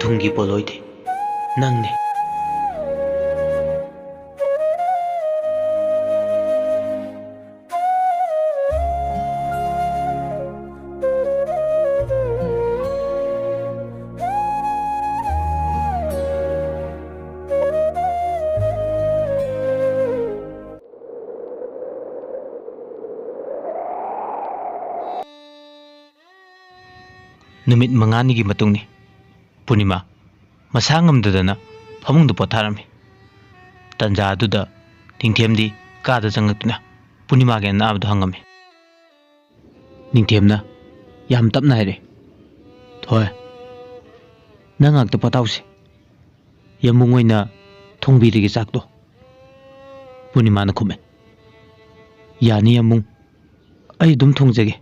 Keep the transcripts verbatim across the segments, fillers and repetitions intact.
ꯊꯨꯡꯒꯤ ꯄꯣꯠꯂꯣꯏꯗꯤ ꯅꯪꯅꯤ꯫ ꯅꯨꯃꯤꯠ ꯃꯉꯥꯅꯤꯒꯤ ꯃꯇꯨꯡꯅꯤ꯫ ꯄꯨꯔꯅꯤꯃꯥ ꯃꯁꯥ ꯉꯝꯗꯗꯅ ꯐꯃꯨꯡꯗ ꯄꯣꯊꯥꯔꯝꯃꯤ꯫ ꯇꯟꯖꯥ ꯑꯗꯨꯗ ꯅꯤꯡꯊꯦꯝꯗꯤ ꯀꯥꯗ ꯆꯪꯂꯛꯇꯨꯅ ꯄꯨꯔꯅꯤꯃꯥꯒꯤ ꯑꯅꯥꯕꯗꯨ ꯍꯪꯉꯝꯃꯤ꯫ ꯅꯤꯡꯊꯦꯝꯅ ꯌꯥꯝ ꯇꯞꯅ ꯍꯥꯏꯔꯛꯏ, "ꯊꯣꯏ, ꯅꯪ ꯉꯥꯛꯇ ꯄꯣꯊꯥꯎꯁꯦ꯫ ꯌꯥꯝꯕꯨꯡ ꯑꯣꯏꯅ ꯊꯣꯡꯕꯤꯔꯒꯦ ꯆꯥꯛꯇꯣ꯫" ꯄꯨꯔꯅꯤꯃꯥꯅ ꯈꯨꯝꯃꯦ, "ꯌꯥꯅꯤ ꯌꯥꯝꯕꯨꯡ, ꯑꯩ ꯑꯗꯨꯝ ꯊꯣꯡꯖꯒꯦ꯫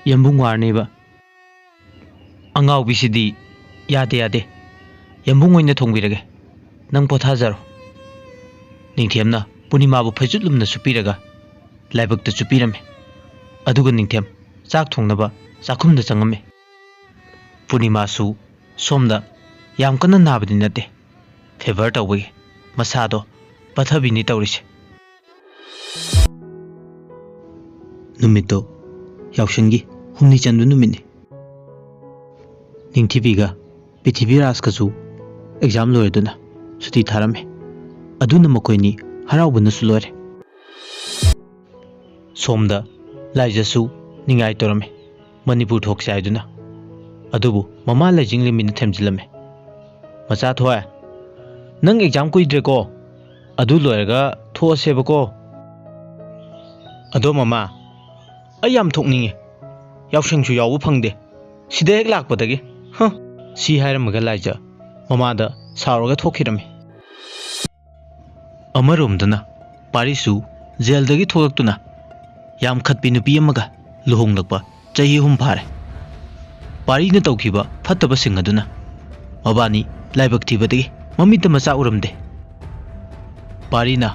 ꯌꯥꯝꯕꯨꯡ ꯋꯥꯔꯅꯦꯕ꯫" ꯑꯉꯥꯎꯕꯤꯁꯤꯗꯤ, "ꯌꯥꯗꯦ, ꯌꯥꯗꯦ꯫ ꯌꯥꯝꯕꯨꯡ ꯑꯣꯏꯅ ꯊꯣꯡꯕꯤꯔꯒꯦ꯫ ꯅꯪ ꯄꯣꯊꯥꯖꯔꯣ꯫" ꯅꯤꯡꯊꯦꯝꯅ ꯄꯨꯔꯅꯤꯃꯥꯕꯨ ꯐꯩꯖꯨꯠ ꯂꯨꯝꯅ ꯁꯨꯞꯄꯤꯔꯒ ꯂꯥꯏꯕꯛꯇ ꯆꯨꯞꯄꯤꯔꯝꯃꯤ꯫ ꯑꯗꯨꯒ ꯅꯤꯡꯊꯦꯝ ꯆꯥꯛ ꯊꯣꯡꯅꯕ ꯆꯥꯛꯈꯨꯝꯗ ꯆꯪꯉꯝꯃꯤ꯫ ꯄꯨꯔꯅꯤꯃꯥꯁꯨ ꯁꯣꯝꯗ ꯌꯥꯝ ꯀꯟꯅ ꯅꯥꯕꯗꯤ ꯅꯠꯇꯦ꯫ ꯐꯤꯚꯔ ꯇꯧꯕꯒꯤ ꯃꯁꯥꯗꯣ ꯄꯠꯊꯕꯤꯅꯤ ꯇꯧꯔꯤꯁꯦ꯫ ꯅꯨꯃꯤꯠꯇꯣ ꯌꯥꯎꯁꯪꯒꯤ ꯍꯨꯝꯅꯤ ꯆꯟꯕ ꯅꯨꯃꯤꯠꯅꯤ꯫ ꯅꯤꯡꯊꯤꯕꯤꯒ ꯄ꯭ꯔꯤꯊꯤꯕꯤꯔꯥꯖꯀꯁꯨ ꯑꯦꯛꯖꯥꯝ ꯂꯣꯏꯔꯗꯨꯅ ꯁꯨꯇꯤ ꯊꯥꯔꯝꯃꯤ꯫ ꯑꯗꯨꯅ ꯃꯈꯣꯏꯅꯤ ꯍꯔꯥꯎꯕꯅꯁꯨ ꯂꯣꯏꯔꯦ꯫ ꯁꯣꯝꯗ ꯂꯥꯏꯖꯁꯨ ꯅꯤꯡꯉꯥꯏ ꯇꯧꯔꯝꯃꯤ, ꯃꯅꯤꯄꯨꯔ ꯊꯣꯛꯁꯦ ꯍꯥꯏꯗꯨꯅ꯫ ꯑꯗꯨꯕꯨ ꯃꯃꯥ ꯂꯥꯏꯖꯤꯡ ꯂꯦꯝꯕꯤꯅ ꯊꯦꯝꯖꯤꯜꯂꯝꯃꯤ꯫ "ꯃꯆꯥ ꯊꯣꯏ, ꯅꯪ ꯑꯦꯛꯖꯥꯝ ꯀꯨꯏꯗ꯭ꯔꯦꯀꯣ꯫ ꯑꯗꯨ ꯂꯣꯏꯔꯒ ꯊꯣꯛꯑꯁꯦꯕꯀꯣ꯫" "ꯑꯗꯣ ꯃꯃꯥ, ꯑꯩ ꯌꯥꯝ ꯊꯣꯛꯅꯤꯡꯉꯤ꯫ ꯌꯥꯎꯁꯪꯁꯨ ꯌꯥꯎꯕ ꯐꯪꯗꯦ꯫ ꯁꯤꯗ ꯍꯦꯛ ꯂꯥꯛꯄꯗꯒꯤ꯫ ꯍ!" ꯁꯤ ꯍꯥꯏꯔꯝꯃꯒ ꯂꯥꯏꯖ ꯃꯃꯥꯗ ꯁꯥꯎꯔꯒ ꯊꯣꯛꯈꯤꯔꯝꯃꯤ꯫ ꯑꯃꯔꯣꯝꯗꯅ ꯄꯥꯔꯤꯁꯨ ꯖꯦꯜꯗꯒꯤ ꯊꯣꯛꯂꯛꯇꯨꯅ ꯌꯥꯝꯈꯠꯄꯤ ꯅꯨꯄꯤ ꯑꯃꯒ ꯂꯨꯍꯣꯡꯂꯛꯄ ꯆꯍꯤ ꯑꯍꯨꯝ ꯐꯥꯔꯦ꯫ ꯄꯥꯔꯤꯅ ꯇꯧꯈꯤꯕ ꯐꯠꯇꯕꯁꯤꯡ ꯑꯗꯨꯅ ꯃꯕꯥꯅꯤ ꯂꯥꯏꯕꯛ ꯊꯤꯕꯗꯒꯤ ꯃꯃꯤꯠꯇ ꯃꯆꯥ ꯎꯔꯝꯗꯦ꯫ ꯄꯥꯔꯤꯅ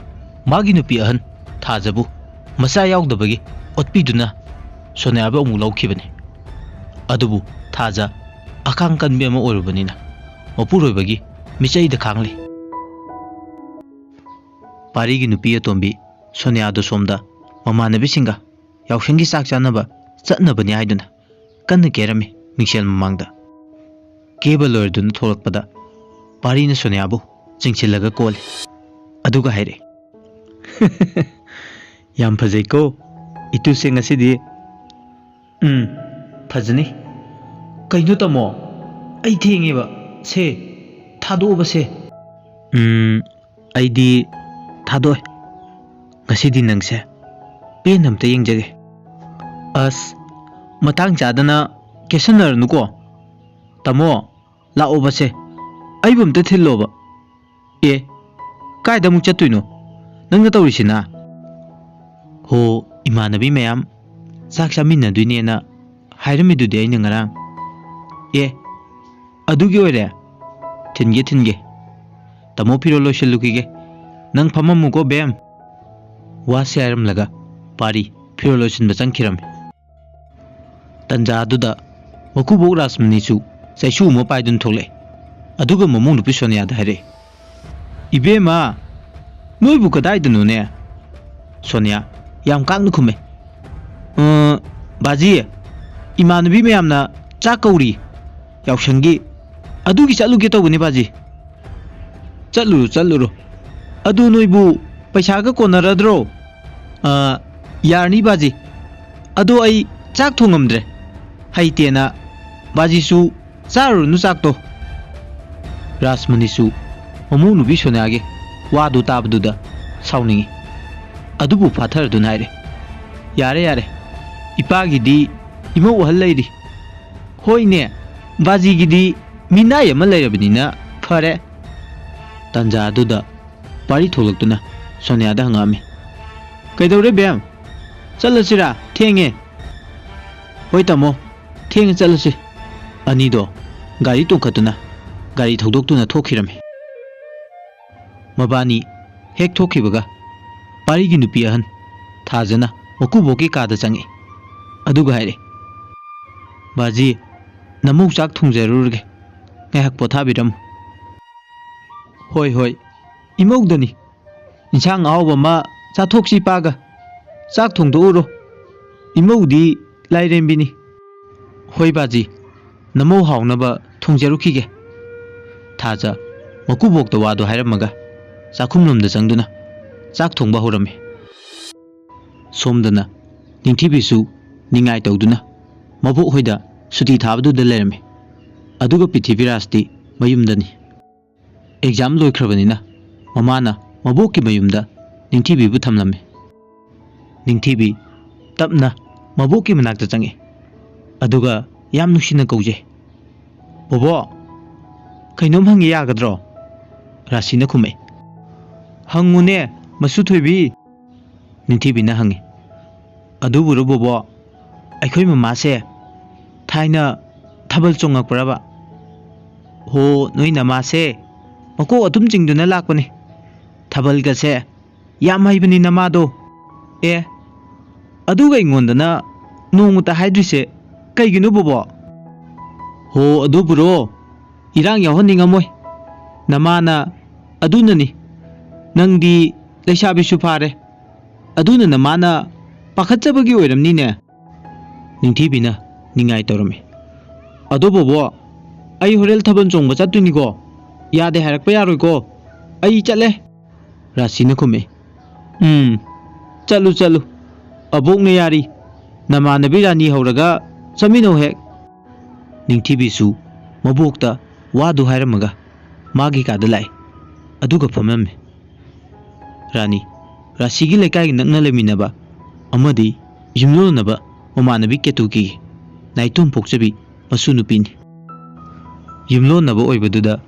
ꯃꯥꯒꯤ ꯅꯨꯄꯤ ꯑꯍꯟ ꯊꯥꯖꯕꯨ ꯃꯆꯥ ꯌꯥꯎꯗꯕꯒꯤ ꯑꯣꯠꯄꯤꯗꯨꯅ ꯁꯣꯅꯤꯌꯥꯕꯨ ꯑꯃꯨꯛ ꯂꯧꯈꯤꯕꯅꯤ꯫ ꯑꯗꯨꯕꯨ ꯊꯥꯖ ꯑꯈꯥꯡ ꯀꯟꯕꯤ ꯑꯃ ꯑꯣꯏꯔꯨꯕꯅꯤꯅ ꯃꯄꯨꯔꯣꯏꯕꯒꯤ ꯃꯤꯆꯩꯗ ꯈꯥꯡꯂꯤ꯫ ꯄꯥꯔꯤꯒꯤ ꯅꯨꯄꯤ ꯑꯇꯣꯝꯕꯤ ꯁꯣꯅꯤꯌꯥꯗꯨ ꯁꯣꯝꯗ ꯃꯃꯥꯟꯅꯕꯤꯁꯤꯡꯒ ꯌꯥꯎꯁꯪꯒꯤ ꯆꯥꯛ ꯆꯥꯅꯕ ꯆꯠꯅꯕꯅꯤ ꯍꯥꯏꯗꯨꯅ ꯀꯟꯅ ꯀꯦꯔꯝꯃꯤ ꯃꯤꯡꯁꯦꯜ ꯃꯃꯥꯡꯗ꯫ ꯀꯦꯕ ꯂꯣꯏꯔꯗꯨꯅ ꯊꯣꯛꯂꯛꯄꯗ ꯄꯥꯔꯤꯅ ꯁꯣꯅꯤꯌꯥꯕꯨ ꯆꯤꯡꯁꯤꯜꯂꯒ ꯀꯣꯜꯂꯤ꯫ ꯑꯗꯨꯒ ꯍꯥꯏꯔꯛꯏ, "ꯌꯥꯝ ꯐꯖꯩꯀꯣ ꯏꯇꯨꯁꯦ ꯉꯁꯤꯗꯤ꯫" "ꯎꯝ, ꯐꯖꯅꯤ꯫ ꯀꯩꯅꯣ ꯇꯥꯃꯣ, ꯑꯩ ꯊꯦꯡꯉꯦꯕ꯫ ꯁꯦ, ꯊꯥꯗꯣꯛꯑꯕ ꯁꯦ꯫" "ꯎꯝ, ꯑꯩꯗꯤ ꯊꯥꯗꯣꯛꯑꯦ꯫ ꯉꯁꯤꯗꯤ ꯅꯪꯁꯦ ꯄꯦꯟꯅ ꯑꯝꯇ ꯌꯦꯡꯖꯒꯦ꯫" "ꯑꯁ, ꯃꯇꯥꯡ ꯆꯥꯗꯅ ꯀꯦꯁꯟꯅꯔꯅꯨꯀꯣ꯫ ꯇꯥꯃꯣ, ꯂꯥꯛꯑꯣꯕꯁꯦ, ꯑꯩꯕꯨ ꯑꯝꯇ ꯊꯤꯜꯂꯣꯕ꯫" "ꯑꯦ, ꯀꯥꯏꯗ ꯑꯃꯨꯛ ꯆꯠꯇꯣꯏꯅꯣ ꯅꯪꯅ ꯇꯧꯔꯤꯁꯤꯅ?" "ꯍꯣ, ꯏꯃꯥꯟꯅꯕꯤ ꯃꯌꯥꯝ ꯆꯥꯛ ꯆꯥꯃꯤꯟꯅꯗꯣꯏꯅꯦꯅ ꯍꯥꯏꯔꯝꯃꯤꯗꯨꯗꯤ ꯑꯩꯅ ꯉꯔꯥꯡ꯫" "ꯑꯦ, ꯑꯗꯨꯒꯤ ꯑꯣꯏꯔꯦ? ꯊꯤꯟꯒꯦ, ꯊꯤꯟꯒꯦ꯫ ꯇꯥꯃꯣ, ꯐꯤꯔꯣꯜ ꯂꯣꯏꯁꯤꯜꯂꯨꯈꯤꯒꯦ꯫ ꯅꯪ ꯐꯝꯃꯝꯃꯨꯀꯣ, ꯕꯦꯝ꯫" ꯋꯥꯁꯦ ꯍꯥꯏꯔꯝꯂꯒ ꯄꯥꯔꯤ ꯐꯤꯔꯣꯜ ꯂꯣꯏꯁꯤꯟꯕ ꯆꯪꯈꯤꯔꯝꯃꯤ꯫ ꯇꯟꯖꯥ ꯑꯗꯨꯗ ꯃꯀꯨꯕꯣꯛ ꯔꯥꯁꯃꯅꯤꯁꯨ ꯆꯩꯁꯨ ꯑꯃ ꯄꯥꯏꯗꯨꯅ ꯊꯣꯛꯂꯛꯑꯦ꯫ ꯑꯗꯨꯒ ꯃꯃꯧ ꯅꯨꯄꯤ ꯁꯣꯅꯤꯌꯥꯗ ꯍꯥꯏꯔꯛꯑꯦ, "ꯏꯕꯦꯝꯃ, ꯅꯣꯏꯕꯨ ꯀꯗꯥꯏꯗꯅꯣꯅꯦ?" ꯁꯣꯅꯤꯌꯥ ꯌꯥꯝ ꯀꯥꯛꯅ ꯈꯨꯝꯃꯦ, "ꯑ, ꯕꯥꯖꯤ, ꯏꯃꯥꯟꯅꯕꯤ ꯃꯌꯥꯝꯅ ꯆꯥꯛ ꯀꯧꯔꯤ, ꯌꯥꯎꯁꯪꯒꯤ, ꯑꯗꯨꯒꯤ ꯆꯠꯂꯨꯒꯦ ꯇꯧꯕꯅꯤ ꯕꯥꯖꯤ꯫" "ꯆꯠꯂꯨꯔꯣ, ꯆꯠꯂꯨꯔꯣ꯫ ꯑꯗꯨ ꯅꯣꯏꯕꯨ ꯄꯩꯁꯥꯒ ꯀꯣꯟꯅꯔꯗ꯭ꯔꯣ?" "ꯑ, ꯌꯥꯔꯅꯤ ꯕꯥꯖꯤ꯫ ꯑꯗꯣ ꯑꯩ ꯆꯥꯛ ꯊꯣꯡꯉꯝꯗ꯭ꯔꯦ꯫ ꯍꯩꯇꯦꯅ ꯕꯥꯖꯤꯁꯨ ꯆꯥꯔꯨꯔꯅꯨ ꯆꯥꯛꯇꯣ꯫" ꯔꯥꯁꯃꯅꯤꯁꯨ ꯃꯃꯧ ꯅꯨꯄꯤ ꯁꯣꯅꯤꯌꯥꯒꯤ ꯋꯥꯗꯨ ꯇꯥꯕꯗꯨꯗ ꯁꯥꯎꯅꯤꯡꯉꯤ꯫ ꯑꯗꯨꯕꯨ ꯐꯥꯊꯔꯗꯨꯅ ꯍꯥꯏꯔꯦ, "ꯌꯥꯔꯦ, ꯌꯥꯔꯦ꯫ ꯏꯄꯥꯒꯤꯗꯤ ꯏꯃꯧ ꯑꯍꯜ ꯂꯩꯔꯤ꯫ ꯍꯣꯏꯅꯦ, ꯕꯥꯖꯤꯒꯤꯗꯤ ꯃꯤꯅꯥꯏ ꯑꯃ ꯂꯩꯔꯕꯅꯤꯅ ꯐꯔꯦ꯫" ꯇꯥꯟꯖꯥ ꯑꯗꯨꯗ ꯄꯥꯔꯤ ꯊꯣꯛꯂꯛꯇꯨꯅ ꯁꯣꯅꯤꯌꯥꯗ ꯍꯪꯉꯛꯑꯝꯃꯤ, "ꯀꯩꯗꯧꯔꯦ ꯕꯦꯝ? ꯆꯠꯂꯁꯤꯔꯥ? ꯊꯦꯡꯉꯦ꯫" "ꯍꯣꯏ ꯇꯥꯃꯣ, ꯊꯦꯡꯉꯦ, ꯆꯠꯂꯁꯤ꯫" ꯑꯅꯤꯗꯣ ꯒꯥꯔꯤ ꯇꯣꯡꯈꯠꯇꯨꯅ ꯒꯥꯔꯤ ꯊꯧꯗꯣꯛꯇꯨꯅ ꯊꯣꯛꯈꯤꯔꯝꯃꯤ꯫ ꯃꯕꯥꯅꯤ ꯍꯦꯛ ꯊꯣꯛꯈꯤꯕꯒ ꯄꯥꯔꯤꯒꯤ ꯅꯨꯄꯤ ꯑꯍꯟ ꯊꯥꯖꯅ ꯃꯀꯨꯕꯣꯛꯀꯤ ꯀꯥꯗ ꯆꯪꯉꯛꯏ꯫ ꯑꯗꯨꯒ ꯍꯥꯏꯔꯛꯏ, "ꯕꯥꯖꯤ, "ꯅꯃꯧ ꯆꯥꯛ ꯊꯣꯡꯖꯔꯨꯔꯒꯦ, ꯉꯥꯏꯍꯥꯛ ꯄꯣꯊꯥꯕꯤꯔꯝꯃꯨ꯫" "ꯍꯣꯏ, ꯍꯣꯏ, ꯏꯃꯧꯗꯅꯤ꯫ ꯏꯟꯁꯥꯡ ꯑꯍꯥꯎꯕ ꯑꯃ ꯆꯥꯊꯣꯛꯁꯤ ꯏꯄꯥꯒ꯫ ꯆꯥꯛ ꯊꯣꯡꯗꯣꯛꯎꯔꯣ꯫ ꯏꯃꯧꯗꯤ ꯂꯥꯏꯔꯦꯝꯕꯤꯅꯤ꯫" "ꯍꯣꯏ ꯕꯥꯖꯤ, ꯅꯃꯧ ꯍꯥꯎꯅꯕ ꯊꯣꯡꯖꯔꯨꯈꯤꯒꯦ꯫" ꯊꯥꯖ ꯃꯀꯨꯕꯣꯛꯇ ꯋꯥꯗꯨ ꯍꯥꯏꯔꯝꯃꯒ ꯆꯥꯛꯈꯨꯝꯂꯣꯝꯗ ꯆꯪꯗꯨꯅ ꯆꯥꯛ ꯊꯣꯡꯕ ꯍꯧꯔꯝꯃꯤ꯫ ꯁꯣꯝꯗꯅ ꯅꯤꯡꯊꯤꯕꯤꯁꯨ ꯅꯤꯡꯉꯥꯏ ꯇꯧꯗꯨꯅ ꯃꯕꯣꯛ ꯍꯣꯏꯗ ꯁꯨꯇꯤ ꯊꯥꯕꯗꯨꯗ ꯂꯩꯔꯝꯃꯤ꯫ ꯑꯗꯨꯒ ꯄ꯭ꯔꯤꯊꯤꯕꯤꯔꯥꯖꯇꯤ ꯃꯌꯨꯝꯗꯅꯤ꯫ ꯑꯦꯛꯖꯥꯝ ꯂꯣꯏꯈ꯭ꯔꯕꯅꯤꯅ ꯃꯃꯥꯅ ꯃꯕꯣꯛꯀꯤ ꯃꯌꯨꯝꯗ ꯅꯤꯡꯊꯤꯕꯤꯕꯨ ꯊꯝꯂꯝꯃꯤ꯫ ꯅꯤꯡꯊꯤꯕꯤ ꯇꯞꯅ ꯃꯕꯣꯛꯀꯤ ꯃꯅꯥꯛꯇ ꯆꯪꯉꯛꯏ꯫ ꯑꯗꯨꯒ ꯌꯥꯝ ꯅꯨꯡꯁꯤꯅ ꯀꯧꯖꯩ, "ꯕꯣꯕꯣꯛ, ꯀꯩꯅꯣꯝ ꯍꯪꯒꯦ ꯌꯥꯒꯗ꯭ꯔꯣ?" ꯔꯥꯁꯤꯅ ꯈꯨꯝꯃꯛꯏ꯫ "ꯍꯪꯉꯨꯅꯦ, ꯃꯁꯨ ꯊꯣꯏꯕꯤ꯫" ꯅꯤꯡꯊꯤꯕꯤꯅ ꯍꯪꯉꯤ꯫ "ꯑꯗꯨꯕꯨꯔꯣ ꯕꯣꯕꯣꯛ, ꯑꯩꯈꯣꯏ ꯃꯃꯥꯁꯦ ꯊꯥꯏꯅ ꯊꯥꯕꯜ ꯆꯣꯡꯉꯛꯄ꯭ꯔꯕ?" "ꯍꯣ, ꯅꯣꯏ ꯅꯃꯥꯁꯦ ꯃꯀꯣꯛ ꯑꯗꯨꯝ ꯆꯤꯡꯗꯨꯅ ꯂꯥꯛꯄꯅꯤ꯫ ꯊꯥꯕꯜꯒꯁꯦ ꯌꯥꯝ ꯍꯩꯕꯅꯤ ꯅꯃꯥꯗꯣ꯫ ꯑꯦ, ꯑꯗꯨꯒ ꯑꯩꯉꯣꯟꯗꯅ ꯅꯣꯡꯃꯇ ꯍꯥꯏꯗ꯭ꯔꯤꯁꯦ ꯀꯩꯒꯤꯅꯣ ꯕꯣꯕꯣꯛ?" "ꯍꯣ, ꯑꯗꯨꯕꯨꯔꯣ, ꯏꯔꯥꯡ ꯌꯥꯎꯍꯟꯅꯤꯡꯉꯝꯃꯣꯏ ꯅꯃꯥꯅ꯫ ꯑꯗꯨꯅꯅꯤ, ꯅꯪꯗꯤ ꯂꯩꯁꯥꯕꯤꯁꯨ ꯐꯥꯔꯦ꯫ ꯑꯗꯨꯅ ꯅꯃꯥꯅ ꯄꯥꯈꯠꯆꯕꯒꯤ ꯑꯣꯏꯔꯝꯅꯤꯅꯦ꯫" ꯅꯤꯡꯊꯤꯕꯤꯅ ꯅꯤꯡꯉꯥꯏ ꯇꯧꯔꯝꯃꯤ꯫ "ꯑꯗꯣ ꯕꯣꯕꯣꯛ, ꯑꯩ ꯍꯣꯔꯦꯟ ꯊꯥꯕꯜ ꯆꯣꯡꯕ ꯆꯠꯇꯣꯏꯅꯤꯀꯣ꯫ ꯌꯥꯗꯦ ꯍꯥꯏꯔꯛꯄ ꯌꯥꯔꯣꯏꯀꯣ꯫ ꯑꯩ ꯆꯠꯂꯦ꯫" ꯔꯥꯁꯤꯅ ꯈꯨꯝꯃꯤ꯫ "ꯎꯝ, ꯆꯠꯂꯨ, ꯆꯠꯂꯨ꯫ ꯑꯕꯣꯛꯅ ꯌꯥꯔꯤ꯫ ꯅꯃꯥꯟꯅꯕꯤ ꯔꯥꯅꯤ ꯍꯧꯔꯒ ꯆꯠꯃꯤꯟꯅꯧ ꯍꯦꯛ꯫" ꯅꯤꯡꯊꯤꯕꯤꯁꯨ ꯃꯕꯣꯛꯇ ꯋꯥꯗꯨ ꯍꯥꯏꯔꯝꯃꯒ ꯃꯥꯒꯤ ꯀꯥꯗ ꯂꯥꯛꯏ꯫ ꯑꯗꯨꯒ ꯐꯝꯂꯝꯃꯤ꯫ ꯔꯥꯅꯤ, ꯔꯥꯁꯤꯒꯤ ꯂꯩꯀꯥꯏꯒꯤ ꯅꯛꯅ ꯂꯩꯃꯤꯟꯅꯕ ꯑꯃꯗꯤ ꯌꯨꯝꯂꯣꯟꯅꯕ ꯃꯃꯥꯟꯅꯕꯤ ꯀꯦꯇꯨꯀꯤꯒꯤ ꯅꯥꯏꯇꯣꯝ ꯄꯣꯛꯆꯕꯤ ꯃꯁꯨ ꯅꯨꯄꯤꯅꯤ꯫ ꯌꯨꯝꯂꯣꯟꯅꯕ ꯑꯣꯏꯕꯗꯨꯗ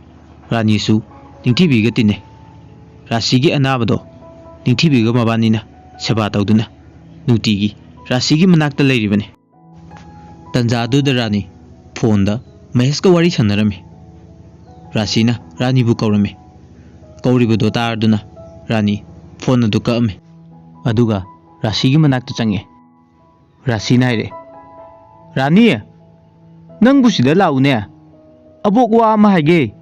ꯔꯥꯅꯤꯁꯨ ꯅꯤꯡꯊꯤꯕꯤꯒ ꯇꯤꯟꯅꯩ꯫ ꯔꯥꯁꯤꯒꯤ ꯑꯅꯥꯕꯗꯣ ꯅꯤꯡꯊꯤꯕꯤꯒ ꯃꯕꯥꯅꯤꯅ ꯁꯦꯕꯥ ꯇꯧꯗꯨꯅ ꯅꯨꯡꯇꯤꯒꯤ ꯔꯥꯁꯤꯒꯤ ꯃꯅꯥꯛꯇ ꯂꯩꯔꯤꯕꯅꯤ꯫ ꯇꯟꯖꯥꯗꯨꯗ ꯔꯥꯅꯤ ꯐꯣꯟꯗ ꯃꯍꯦꯁꯀ ꯋꯥꯔꯤ ꯁꯥꯟꯅꯔꯝꯃꯤ꯫ ꯔꯥꯁꯤꯅ ꯔꯥꯅꯤꯕꯨ ꯀꯧꯔꯝꯃꯤ꯫ ꯀꯧꯔꯤꯕꯗꯣ ꯇꯥꯔꯗꯨꯅ ꯔꯥꯅꯤ ꯐꯣꯟ ꯑꯗꯨ ꯀꯛꯑꯝꯃꯤ꯫ ꯑꯗꯨꯒ ꯔꯥꯁꯤꯒꯤ ꯃꯅꯥꯛꯇ ꯆꯪꯉꯛꯑꯦ꯫ ꯔꯥꯁꯤꯅ ꯍꯥꯏꯔꯛꯑꯦ, "ꯔꯥꯅꯤ, ꯅꯪꯕꯨ ꯁꯤꯗ ꯂꯥꯛꯎꯅꯦ꯫ ꯑꯕꯣꯛ, ꯋꯥ ꯑꯃ ꯍꯥꯏꯒꯦ꯫"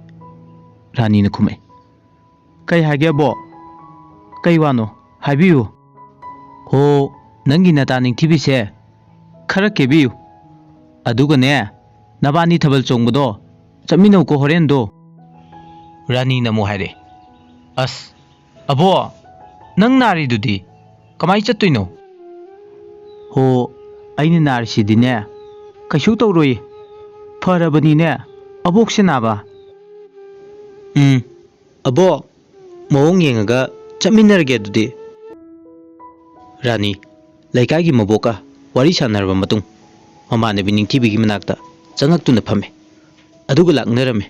ꯔꯥꯅꯤꯅ ꯈꯨꯝꯃꯛꯑꯦ꯫ "ꯀꯩ ꯍꯥꯏꯒꯦ ꯑꯕꯣꯛ? ꯀꯩ ꯋꯥꯅꯣ? ꯍꯥꯏꯕꯤꯌꯨ꯫" "ꯍꯣ, ꯅꯪꯒꯤ ꯅꯇꯥ ꯅꯤꯡꯊꯤꯕꯤꯁꯦ ꯈꯔ ꯀꯦꯕꯤꯌꯨ꯫ ꯑꯗꯨꯒꯅꯦ, ꯅꯕꯥꯅꯤ ꯊꯥꯕꯜ ꯆꯣꯡꯕꯗꯣ ꯆꯠꯃꯤꯟꯅꯧꯀꯣ ꯍꯣꯔꯦꯟꯗꯣ꯫" ꯔꯥꯅꯤꯅ ꯑꯃꯨꯛ ꯍꯥꯏꯔꯛꯑꯦ꯫ "ꯑꯁ, ꯑꯕꯣꯛ, ꯅꯪ ꯅꯥꯔꯤꯗꯨꯗꯤ ꯀꯃꯥꯏ ꯆꯠꯇꯣꯏꯅꯣ?" "ꯍꯣ, ꯑꯩꯅ ꯅꯥꯔꯤꯁꯤꯗꯤꯅꯦ, ꯀꯩꯁꯨ ꯇꯧꯔꯣꯏꯌꯦ꯫ ꯐꯔꯕꯅꯤꯅꯦ, ꯑꯕꯣꯛꯁꯦ ꯅꯥꯕ꯫" "ꯎꯝ, ꯑꯕꯣꯛ, ꯃꯑꯣꯡ ꯌꯦꯡꯉꯒ ꯆꯠꯃꯤꯟꯅꯔꯒꯦ ꯑꯗꯨꯗꯤ꯫" ꯔꯥꯅꯤ ꯂꯩꯀꯥꯏꯒꯤ ꯃꯕꯣꯛꯀ ꯋꯥꯔꯤ ꯁꯥꯟꯅꯔꯕ ꯃꯇꯨꯡ, ꯃꯃꯥꯟꯅꯕꯤ ꯅꯤꯡꯊꯤꯕꯤꯒꯤ ꯃꯅꯥꯛꯇ ꯆꯪꯉꯛꯇꯨꯅ ꯐꯝꯃꯦ꯫ ꯑꯗꯨꯒ ꯂꯥꯛꯅꯔꯝꯃꯤ꯫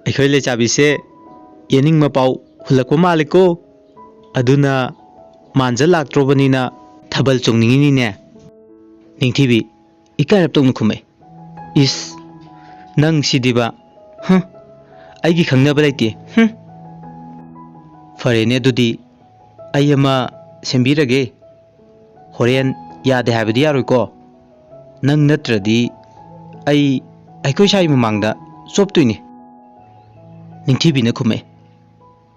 "ꯑꯩꯈꯣꯏ ꯂꯩꯁꯥꯕꯤꯁꯦ ꯌꯦꯅꯤꯡ ꯃꯄꯥꯎ ꯍꯨꯜꯂꯛꯄ ꯃꯥꯜꯂꯤꯀꯣ꯫ ꯑꯗꯨꯅ ꯃꯥꯟꯖ ꯂꯥꯛꯇ꯭ꯔꯣꯕꯅꯤꯅ ꯊꯥꯕꯜ ꯆꯣꯡꯅꯤꯡꯉꯤꯅꯤꯅꯦ꯫" ꯅꯤꯡꯊꯤꯕꯤ ꯏꯀꯥꯏꯔꯞ ꯇꯧꯅ ꯈꯨꯝꯃꯛꯏ꯫ "ꯏꯁ, ꯅꯪ ꯁꯤꯗꯤꯕ꯫ ꯍꯨꯝ, ꯑꯩꯒꯤ ꯈꯪꯅꯕ ꯂꯩꯇꯦ꯫ ꯍꯨꯝ꯫ ꯐꯔꯦꯅꯦ, ꯑꯗꯨꯗꯤ ꯑꯩ ꯑꯃ ꯁꯦꯝꯕꯤꯔꯒꯦ꯫ ꯍꯣꯔꯦꯟ ꯌꯥꯗꯦ ꯍꯥꯏꯕꯗꯤ ꯌꯥꯔꯣꯏꯀꯣ꯫ ꯅꯪ ꯅꯠꯇ꯭ꯔꯗꯤ ꯑꯩ ꯑꯩꯈꯣꯏ ꯁꯥꯏ ꯃꯃꯥꯡꯗ ꯆꯣꯞꯇꯣꯏꯅꯤ꯫" ꯅꯤꯡꯊꯤꯕꯤꯅ ꯈꯨꯝꯃꯛꯑꯦ꯫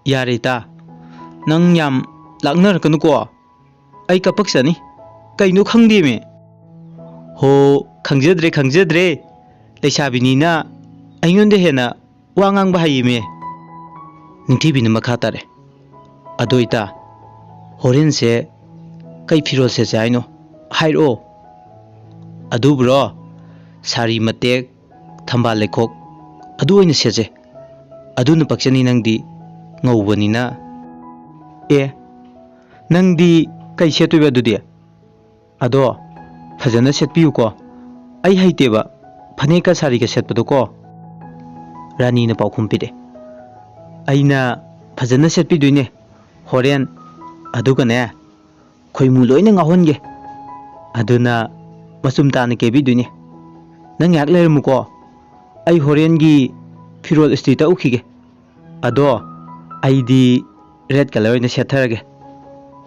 "ꯌꯥꯔꯦ ꯏꯇꯥ, ꯅꯪ ꯌꯥꯝ ꯂꯥꯛꯅꯔꯛꯀꯅꯨꯀꯣ꯫ ꯑꯩ ꯀꯞꯄꯛꯆꯅꯤ꯫ ꯀꯩꯅꯣ ꯈꯪꯗꯦꯃꯤ꯫" "ꯍꯣ, ꯈꯪꯖꯗ꯭ꯔꯦ, ꯈꯪꯖꯗ꯭ꯔꯦ꯫ ꯂꯩꯁꯥꯕꯤꯅꯤꯅ ꯑꯩꯉꯣꯟꯗ ꯍꯦꯟꯅ ꯋꯥ ꯉꯥꯡꯕ ꯍꯩꯌꯦꯃꯤ꯫" ꯅꯤꯡꯊꯤꯕꯤꯅ ꯃꯈꯥ ꯇꯥꯔꯦ꯫ "ꯑꯗꯣ ꯏꯇꯥ, ꯍꯣꯔꯦꯟꯁꯦ ꯀꯩ ꯐꯤꯔꯣꯜ ꯁꯦꯠꯁꯦ ꯍꯥꯏꯅꯣ? ꯍꯥꯏꯔꯛꯑꯣ꯫" "ꯑꯗꯨꯕꯨꯔꯣ, ꯁꯥꯔꯤ ꯃꯇꯦꯛ, ꯊꯝꯕꯥꯜ ꯂꯩꯈꯣꯛ, ꯑꯗꯨ ꯑꯣꯏꯅ ꯁꯦꯠꯁꯦ꯫ ꯑꯗꯨꯅ ꯄꯛꯆꯅꯤ, ꯅꯪꯗꯤ ꯉꯧꯕꯅꯤꯅ꯫" "ꯑꯦ, ꯅꯪꯗꯤ ꯀꯩ ꯁꯦꯠꯇꯣꯏꯕ ꯑꯗꯨꯗꯤ?" "ꯑꯗꯣ ꯐꯖꯅ ꯁꯦꯠꯄꯤꯌꯨꯀꯣ꯫ ꯑꯩ ꯍꯩꯇꯦꯕ ꯐꯅꯦꯛꯀ ꯁꯥꯔꯤꯒ ꯁꯦꯠꯄꯗꯣꯀꯣ꯫" ꯔꯥꯅꯤꯅ ꯄꯥꯎꯈꯨꯝ ꯄꯤꯔꯛꯑꯦ꯫ "ꯑꯩꯅ ꯐꯖꯅ ꯁꯦꯠꯄꯤꯗꯣꯏꯅꯦ ꯍꯣꯔꯦꯟ꯫ ꯑꯗꯨꯒꯅꯦ, ꯈꯣꯏꯃꯨ ꯂꯣꯏꯅ ꯉꯥꯎꯍꯟꯒꯦ꯫ ꯑꯗꯨꯅ ꯃꯆꯨꯝ ꯇꯥꯅ ꯀꯦꯕꯤꯗꯣꯏꯅꯦ꯫ ꯅꯪ ꯉꯥꯏꯍꯥꯛ ꯂꯩꯔꯝꯃꯨꯀꯣ꯫ ꯑꯩ ꯍꯣꯔꯦꯟꯒꯤ ꯐꯤꯔꯣꯜ ꯏꯁꯇ꯭ꯔꯤ ꯇꯛꯎꯈꯤꯒꯦ꯫ ꯑꯗꯣ ꯑꯩꯗꯤ ꯔꯦꯗ ꯀꯂꯔ ꯑꯣꯏꯅ ꯁꯦꯠꯊꯔꯒꯦ꯫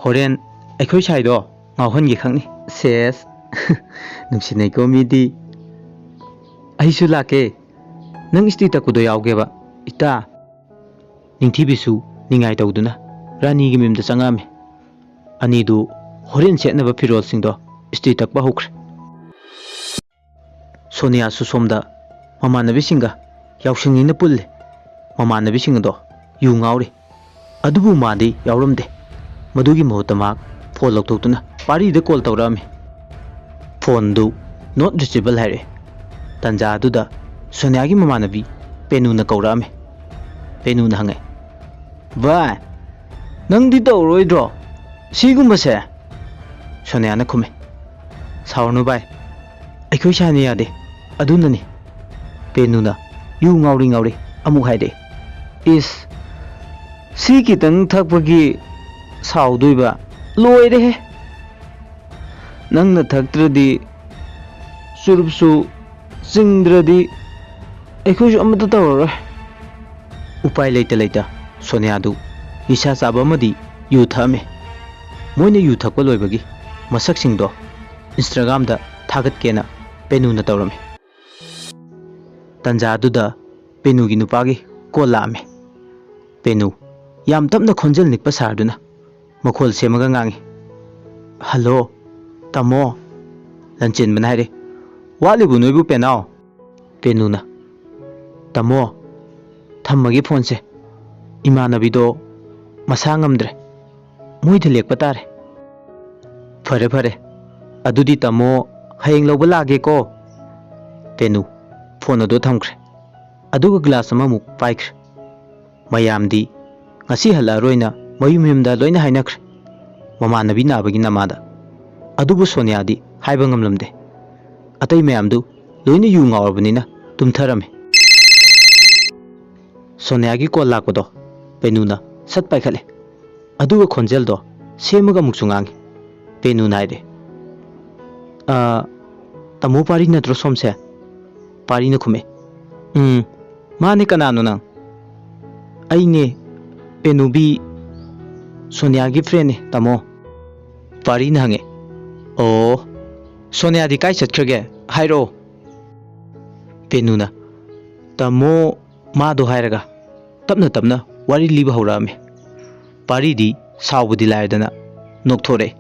ꯍꯣꯔꯦꯟ ꯑꯩꯈꯣꯏ ꯁꯥꯏꯗꯣ ꯉꯥꯎꯍꯟꯒꯦ ꯈꯛꯅꯤ꯫" "ꯁꯦꯁ, ꯅꯨꯡꯁꯤꯅꯩꯀꯣ ꯃꯤꯗꯤ꯫ ꯑꯩꯁꯨ ꯂꯥꯛꯀꯦ꯫ ꯅꯪ ꯏꯁꯇꯤ ꯇꯛꯄꯗꯣ ꯌꯥꯎꯒꯦꯕ, ꯏꯇꯥ꯫ ꯅꯤꯡꯊꯤꯕꯤꯁꯨ ꯅꯤꯡꯉꯥꯏ ꯇꯧꯗꯨꯅ ꯔꯥꯅꯤꯒꯤ ꯃꯌꯨꯝꯗ ꯆꯪꯉꯛꯑꯝꯃꯤ꯫ ꯑꯅꯤꯗꯨ ꯍꯣꯔꯦꯟ ꯁꯦꯠꯅꯕ ꯐꯤꯔꯣꯜꯁꯤꯡꯗꯣ ꯏꯁꯇꯤ ꯇꯛꯄ ꯍꯧꯈ꯭ꯔꯦ꯫ ꯁꯣꯅꯤꯌꯥꯁꯨ ꯁꯣꯝꯗ ꯃꯃꯥꯟꯅꯕꯤꯁꯤꯡꯒ ꯌꯥꯎꯁꯪꯅꯤꯅ ꯄꯨꯜꯂꯤ꯫ ꯃꯃꯥꯟꯅꯕꯤꯁꯤꯡ ꯑꯗꯣ ꯌꯨ ꯉꯥꯎꯔꯤ꯫ ꯑꯗꯨꯕꯨ ꯃꯥꯗꯤ ꯌꯥꯎꯔꯝꯗꯦ꯫ ꯃꯗꯨꯒꯤ ꯃꯍꯨꯠꯇ ꯃꯍꯥꯛ ꯐꯣꯟ ꯂꯧꯊꯣꯛꯇꯨꯅ ꯄꯥꯔꯤꯗ ꯀꯣꯜ ꯇꯧꯔꯛꯑꯝꯃꯤ꯫ ꯐꯣꯟꯗꯨ not reachable ꯍꯥꯏꯔꯛꯑꯦ꯫ ꯇꯟꯖꯥ ꯑꯗꯨꯗ ꯁꯣꯅꯤꯌꯥꯒꯤ ꯃꯃꯥꯟꯅꯕꯤ ꯄꯦꯅꯨꯅ ꯀꯧꯔꯛꯑꯝꯃꯤ꯫ ꯄꯦꯅꯨꯅ ꯍꯪꯉꯦ, "ꯚꯥꯏ, ꯅꯪꯗꯤ ꯇꯧꯔꯣꯏꯗ꯭ꯔꯣ ꯁꯤꯒꯨꯝꯕꯁꯦ?" ꯁꯣꯅꯤꯌꯥꯅ ꯈꯨꯝꯃꯦ, "ꯁꯥꯎꯔꯅꯨ ꯚꯥꯏ, ꯑꯩꯈꯣꯏ ꯁꯥꯏꯅ ꯌꯥꯗꯦ, ꯑꯗꯨꯅꯅꯤ꯫" ꯄꯦꯅꯨꯅ ꯌꯨ ꯉꯥꯎꯔꯤ ꯉꯥꯎꯔꯤ ꯑꯃꯨꯛ ꯍꯥꯏꯔꯛꯏ, "ꯏꯁ, ꯁꯤ ꯈꯤꯇꯪ ꯊꯛꯄꯒꯤ ꯁꯥꯎꯗꯣꯏꯕ? ꯂꯣꯏꯔꯦꯍꯦ! ꯅꯪꯅ ꯊꯛꯇ꯭ꯔꯗꯤ, ꯆꯨꯔꯨꯞꯁꯨ ꯆꯤꯡꯗ꯭ꯔꯗꯤ ꯑꯩꯈꯣꯏꯁꯨ ꯑꯃꯠꯇ ꯇꯧꯔꯔꯣꯏ꯫" ꯎꯄꯥꯏ ꯂꯩꯇ ꯂꯩꯇ ꯁꯣꯅꯤꯌꯥꯗꯨ ꯅꯤꯁꯥ ꯆꯥꯕ ꯑꯃꯗꯤ ꯌꯨ ꯊꯛꯑꯝꯃꯤ꯫ ꯃꯣꯏꯅ ꯌꯨ ꯊꯛꯄ ꯂꯣꯏꯕꯒꯤ ꯃꯁꯛꯁꯤꯡꯗꯣ Instagram-ꯗ ꯊꯥꯒꯠꯀꯦꯅ ꯄꯦꯅꯨꯅ ꯇꯧꯔꯝꯃꯤ꯫ ꯇꯟꯖꯥ ꯑꯗꯨꯗ ꯄꯦꯅꯨꯒꯤ ꯅꯨꯄꯥꯒꯤ ꯀꯣꯜ ꯂꯥꯛꯑꯝꯃꯤ꯫ ꯄꯦꯅꯨ ꯌꯥꯝ ꯇꯞꯅ ꯈꯣꯟꯖꯦꯜ ꯅꯤꯛꯄ ꯁꯥꯔꯗꯨꯅ ꯃꯈꯣꯜ ꯁꯦꯝꯃꯒ ꯉꯥꯡꯉꯤ, "ꯍꯜꯂꯣ, ꯇꯥꯃꯣ꯫" ꯂꯟꯆꯦꯟꯕꯅ ꯍꯥꯏꯔꯦ, "ꯋꯥꯠꯂꯤꯕꯨ ꯅꯣꯏꯕꯨ ꯄꯦꯅꯥꯎ?" ꯄꯦꯅꯨꯅ, "ꯇꯥꯃꯣ, ꯊꯝꯃꯒꯦ ꯐꯣꯟꯁꯦ, ꯏꯃꯥꯟꯅꯕꯤꯗꯣ ꯃꯁꯥ ꯉꯝꯗ꯭ꯔꯦ, ꯃꯣꯏꯗ ꯂꯦꯛꯄ ꯇꯥꯔꯦ꯫" "ꯐꯔꯦ ꯐꯔꯦ, ꯑꯗꯨꯗꯤ ꯇꯥꯃꯣ ꯍꯌꯦꯡ ꯂꯧꯕ ꯂꯥꯛꯑꯒꯦꯀꯣ꯫" ꯄꯦꯅꯨ ꯐꯣꯟ ꯑꯗꯨ ꯊꯝꯈ꯭ꯔꯦ꯫ ꯑꯗꯨꯒ ꯒ꯭ꯂꯥꯁ ꯑꯃꯃꯨꯛ ꯄꯥꯏꯈ꯭ꯔꯦ꯫ ꯃꯌꯥꯝꯗꯤ ꯉꯁꯤ ꯍꯜꯂꯛꯑꯔꯣꯏꯅ ꯃꯌꯨꯝ ꯃꯌꯨꯝꯗ ꯂꯣꯏꯅ ꯍꯥꯏꯅꯈ꯭ꯔꯦ, ꯃꯃꯥꯟꯅꯕꯤ ꯅꯥꯕꯒꯤ ꯅꯃꯥꯗ꯫ ꯑꯗꯨꯕꯨ ꯁꯣꯅꯤꯌꯥꯗꯤ ꯍꯥꯏꯕ ꯉꯝꯂꯝꯗꯦ꯫ ꯑꯇꯩ ꯃꯌꯥꯝꯗꯨ ꯂꯣꯏꯅ ꯌꯨ ꯉꯥꯎꯔꯕꯅꯤꯅ ꯇꯨꯝꯊꯔꯝꯃꯤ꯫ ꯁꯣꯅꯤꯌꯥꯒꯤ ꯀꯣꯜ ꯂꯥꯛꯄꯗꯣ ꯄꯦꯅꯨꯅ ꯁꯠ ꯄꯥꯏꯈꯠꯂꯦ꯫ ꯑꯗꯨꯒ ꯈꯣꯟꯖꯦꯜꯗꯣ ꯁꯦꯝꯃꯒ ꯑꯃꯨꯛꯁꯨ ꯉꯥꯡꯉꯤ꯫ ꯄꯦꯅꯨꯅ ꯍꯥꯏꯔꯦ, "ꯑ, ꯇꯥꯃꯣ ꯄꯥꯔꯤ ꯅꯠꯇ꯭ꯔꯣ ꯁꯣꯝꯁꯦ?" ꯄꯥꯔꯤꯅ ꯈꯨꯝꯃꯦ, "ꯎꯝ, ꯃꯥꯅꯦ, ꯀꯅꯥꯅꯣ ꯅꯪ?" "ꯑꯩꯅꯦ, ꯄꯦꯅꯨꯕꯤ, ꯁꯣꯅꯤꯌꯥꯒꯤ friend-ꯅꯦ, ꯇꯥꯃꯣ꯫" ꯄꯥꯔꯤꯅ ꯍꯪꯉꯦ, "ꯑꯣ, "ꯁꯣꯅꯤꯌꯥꯗꯤ ꯀꯥꯏ ꯆꯠꯈ꯭ꯔꯒꯦ? ꯍꯥꯏꯔꯛꯑꯣ꯫" ꯄꯦꯅꯨꯅ "ꯇꯥꯃꯣ" ꯃꯥꯗꯣ ꯍꯥꯏꯔꯒ ꯇꯞꯅ ꯇꯞꯅ ꯋꯥꯔꯤ ꯂꯤꯕ ꯍꯧꯔꯛꯑꯝꯃꯤ꯫ ꯄꯥꯔꯤꯗꯤ ꯁꯥꯎꯕꯗꯤ ꯂꯥꯏꯔꯗꯅ ꯅꯣꯛꯊꯣꯔꯛꯑꯦ꯫